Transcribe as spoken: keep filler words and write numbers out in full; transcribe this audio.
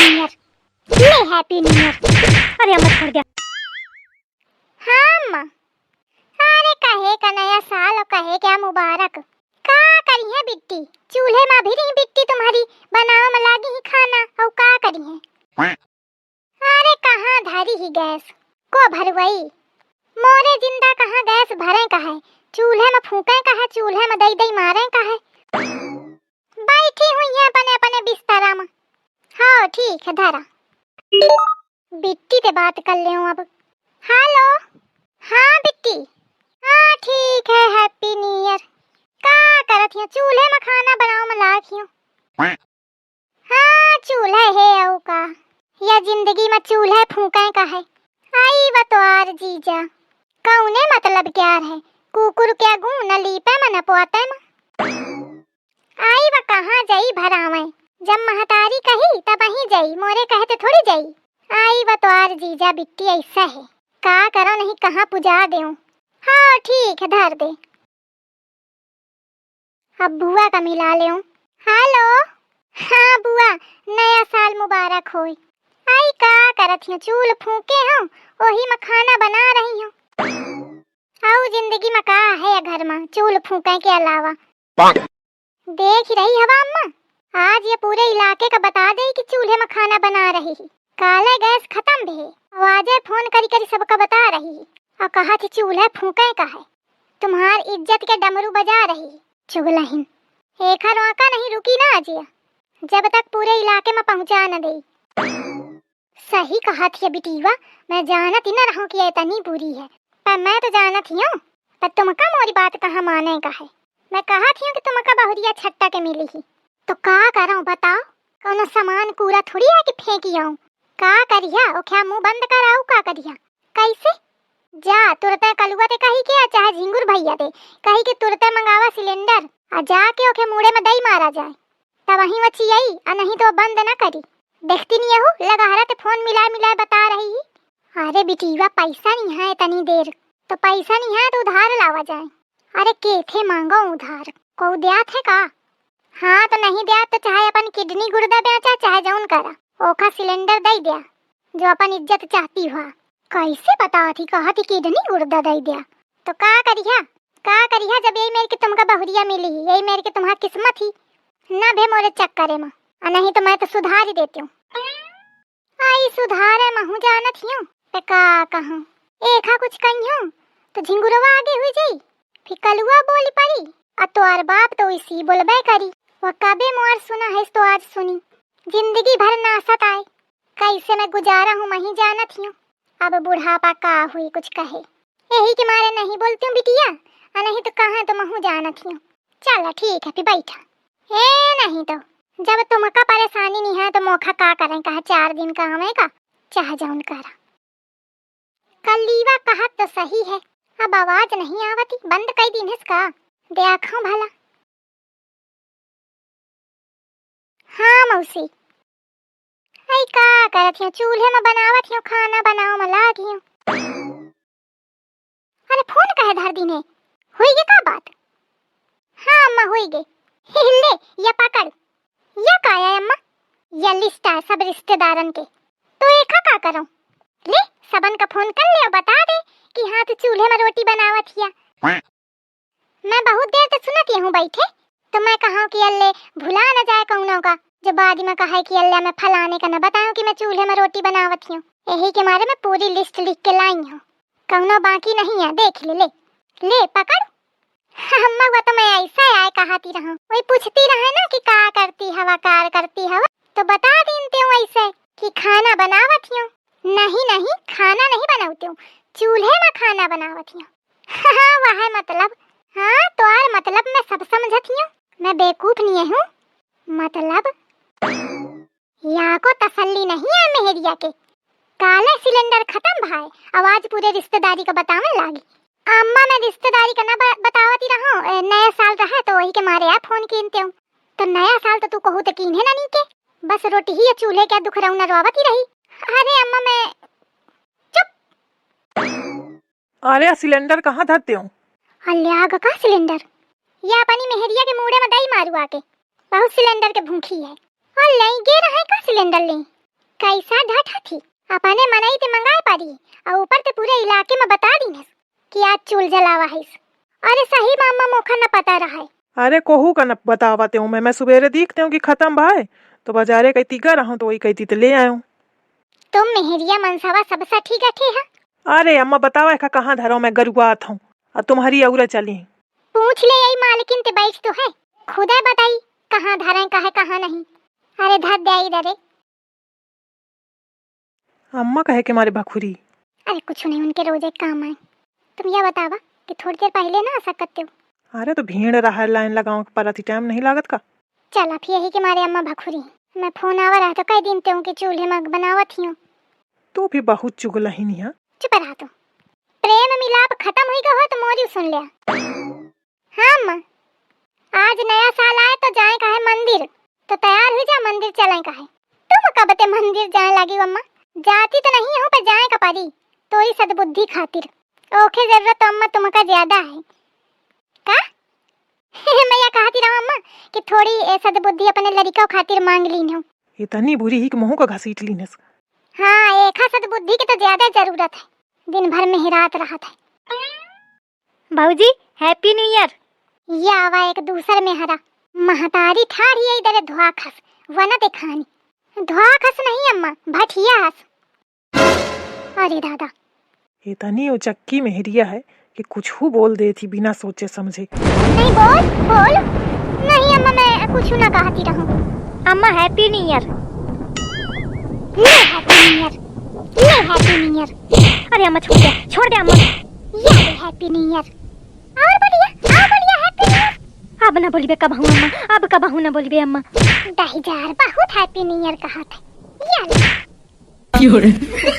नियर। ले Happy New Year। अरे अम्मा छोड़ दे। हाँ अम्मा। अरे कहे का नया साल और कहे क्या मुबारक। का करिहैं बिट्टी, चूल्हे मा अभी रही बिट्टी तुम्हारी, बनावे मा लागी ही खाना, और का करिहैं? अरे कहाँ धरी ही गैस को भरवई, मोरे जिंदा कहाँ गैस भरे का है, चूल्हे मा फूके का है, चूल्हे मा दई दई मारे का है। बैठी हुई है अपने अपने बिस्तरा मा। हाँ ठीक है धरा। बिट्टी ते बात कर लेउँ अब। हेलो। हाँ बिट्टी। हाँ ठीक है, Happy New Year। का करत हियो? चूल्हे मा खाना बनावे मा लाग हियो। हाँ चूल्हे है अउ का, या जिंदगी मा चूल्हे फूके का है। आई बा तोहार जीजा, कौने मतलब क्या है, कुकुर क्या गूँ न लीपे मा न पोते मा। आई बा कहाँ जाई भरावे, जब महतारी कही तब ही जाई, मोरे कहते थोड़ी जाई। आई बा तोहार जीजा बिट्टी ऐसा है, का करो नहीं कहाँ पुजा देउँ। हाँ ठीक है धर दे। अब बुआ का मिला लेउँ। हेलो। हाँ बुआ, नया साल मुबारक होई। आई का करत हियो, चूल फूके हो, ओही मा खाना बना रही हो। अउ जिंदगी मा का है या घर मा चूल फूके के अलावा? देख ही रही हवा अम्मा, आज ये पूरे इलाके का बता दे कि चूल्हे मा खाना बना रही ही। काले गैस खतम भे, आवाजे फोन करी करी सबका बता रही ही। और कहा थी चूल्हे फूके का है, तुम्हार इज्जत के डमरू बजा रही ही। चुगलहिन, एखा रोका नहीं रुकी ना अजिया, जब तक पूरे इलाके मा पहुँचा न देई। सही कहत हिया बिटिया, मैं जानत ही न रहूँ कि इतनी बुरी है, पर मैं तो जानत हियो, पर तुमका मोरी बात कहाँ माने का है। मैं कहत हियो कि तुमका बहुरिया छट्टा के मिली ही, तो का करउँ बताओ, कौनो सामान कूड़ा थोड़ी है कि फेंकी आऊँ। का करिया, ओख्या मुँह बंद कर आऊ, का करिया? कैसे? जा तुरते कलुआ ते कही के, चाहे झिंगुर भैया ते कही के तुरते मंगावा सिलेंडर, आ जाके ओखे मुड़े मा दई मारा जाए। तब वहीं वो चियई, आ नहीं तो बंद न करी। देखती नहीं हूँ, लगहरा ते फोन मिलाए मिलाए बता रही ही। अरे बिटिया, पैसा नहीं है इतनी देर, तो पैसा नहीं है तो उधार लावा जाए। अरे केथे मांगो उधार, को द्यात है का? हाँ तो नहीं द्यात तो चाहे अपन किडनी गुर्दा बेचा, चाहे जौन करा, ओखा सिलेंडर दई द्या, जो अपन इज्जत चाहती हुआ। कैसे बता थी, कहा थी किडनी गुर्दा दई द्या, तो का करिहा? का करिहा जब यही मेर के तुमका बहुरिया मिली ही, यही मेर के तुम्हार किस्मत ही, ना भे मोरे चक्करे मा, आ नहीं तो मैं तो सुधार ही देती हूँ। आई सुधारे महू जानत हियो, पे का कहूँ, एखा कुछ कहियो तो झिंगुरवा आगे हुई जाई, फिर कलुआ बोली पड़ी, आ तोहार बाप तो इसी बोलबे करी, वह कबे मोर सुना है तो आज सुनी, जिंदगी भर नासत आए, कैसे मैं गुजारा हूँ मही जानत हियो। अब बुढ़ापा का हुई कुछ कहे, यही के मारे नहीं बोलती हूँ बिटिया, आ नहीं तो कहाँ तो महू जानत हियो। चला ठीक है फिर बैठा। ए नहीं तो, जब तुमका परेशानी नहीं है तो मोखा का करें, कहा चार दिन का आवे का, चाहे जौन करा। कलीवा कहत तो सही है, अब आवाज नहीं आवती, बंद कई दिन है का, देखो भला। हाँ मौसी, आई का करत हियो, चूल्हे मा बनावत हियो, खाना बनाओ मा लाग हियो। अरे फोन कहे धर दीने, हुई गे का बात? हाँ अम्मा हुई गे। ले या पकड़, या का है अम्मा? या लिस्ट है सब रिश्तेदारन के, तो एखा का करो? ले सबन का फोन कर ले और बता दे कि हाँ तू चूल्हे मा रोटी बनावत हिया। मैं बहुत देर तक सुनत ही हूँ बैठे, तो मैं कहा कि अल्ले भुला न जाए कौनो का, जो बाद में कहे कि अल्ले मैं फलाने का न बताऊँ कि मैं चूल्हे में रोटी बनावत ही हूँ। यही के मारे मैं पूरी लिस्ट लिख के लाई हूँ, कौनो बाकी नहीं है, देख ले, ले, ले पकड़। अम्मा, वो तो मैं ऐसा आए कहती रहूँ, वही पूछती रहे ना कि का करती हवा, कार करती हवा, तो बता दीन ते हूँ ऐसे कि खाना बनावत ही हूँ। नहीं, नहीं, खाना नहीं बनावती हूँ, चूल्हे में खाना बनावत ही हूँ। हाँ, वह है मतलब। हाँ, तोहार मतलब मैं सब समझत हियो। मैं बेवकूफ नहीं हूँ। मतलब? या को तसल्ली नहीं है मेहरिया के। काले सिलेंडर खत्म भाई, आवाज पूरे रिश्तेदारी का बतावे लागी। अम्मा, मैं रिश्तेदारी का ना ब-, बतावती रहो, ए, नया साल रहा तो वही के मारे आ फोन कीनते हूँ। तो नया साल तो तू कहू तो कीन्हे ना नीके, बस रोटी ही या चूल्हे क्या दुख रहू ना रोवती रही। अरे अम्मा, मैं चुप। अरे, आ सिलेंडर कहाँ धरते हो? अल्ले आग का सिलेंडर, या अपनी मेहरिया के मूड़े में दई मारू आके, बहुत सिलेंडर के भूखी है। अल्ले, गे रहे का सिलेंडर ले? पैसा ढठा थी, अपने मनई ते मंगाए पारी, अउ ऊपर ते पूरे इलाके में बता दीनस कि आज चूल जलावा है। अरे सही में अम्मा, मोखा न पता रहा है। अरे कोहू का न बतावा तेऊ मैं, मैं सुबेरे दीखतेऊ कि खतम भाए, तो बजारे कइती गा रहूँ, तो वही कइती ते ले आयो। तुम मेहरिया मनसवा सबसे ठीक है, ठीक है। अरे अम्मा बतावा एका कहाँ धरो, मैं गरुआत हूँ, अउ तुम्हरी अउरा चली। पूछ ले यही मालकिन ते बैठ तो है, खुदे बताई कहाँ धरे का है, कहाँ नहीं। अरे धर दे इधर रे। अम्मा कहे के मारे भखुरी। अरे कुछ नहीं, उनके रोज एक काम आए। तुम यह बतावा कि थोड़ी देर पहले ना आ सकते हो। अरे तो भीड़ रहा, लाइन लगाओ के परत ही, टाइम नहीं लागत का? चल अब यही के मारे अम्मा भखुरी। मैं फोन आवा रहा तो कह दिन तेऊ कि चूल्हे में बनावत ही हूँ। तू भी बहुत चुगलहिन है। चुप रहा तू। प्रेम मिलाप खतम हुई गवा हो तो मोरी सुन लिया। हाँ अम्मा, आज नया साल आए तो जाए काहे मंदिर, तो तैयार हुई जा मंदिर चले काहे। तुम कब ते मंदिर जाए लागी अम्मा? जाती तो नहीं हूँ पर जाए का परी, तोरी सद्बुद्धि खातिर। ओखे जरूरत तो अम्मा तुमका ज्यादा है का? मैं या कहती रहूँ अम्मा कि थोड़ी ए सद्बुद्धि अपने लड़िका खातिर मांग लीन हूँ। इतनी बुरी ही कि मुँह का घसीट लीनस। हाँ, एका सद्बुद्धि के तो ज्यादा जरूरत है, दिन भर में हेरात रहत है। भौजी, Happy New Year। या आवा एक दूसर में हरा। महतारी ठाढ़ी है इधर धोआ खस, वना देखानी। धोआ खस नहीं अम्मा, भठिया हस। अरे दादा। इतनी उचक्की मेहरिया है कि कुछ हु बोल देती बिना सोचे समझे। नहीं बोल, बोल। नहीं अम्मा, मैं कुछ ना कहती रहूँ। अम्मा, Happy New Year। ले Happy New Year, ले Happy New Year। अरे अम्मा, छोड़ दे, छोड़ दे अम्मा। या ले Happy New Year। और बोलिए, और बोलिए Happy New Year। अब ना बोलिबे कबहू अम्मा, अब कबहू ना बोलिबे अम्मा। दहिजार बहुत Happy New Year कहत है। या ले।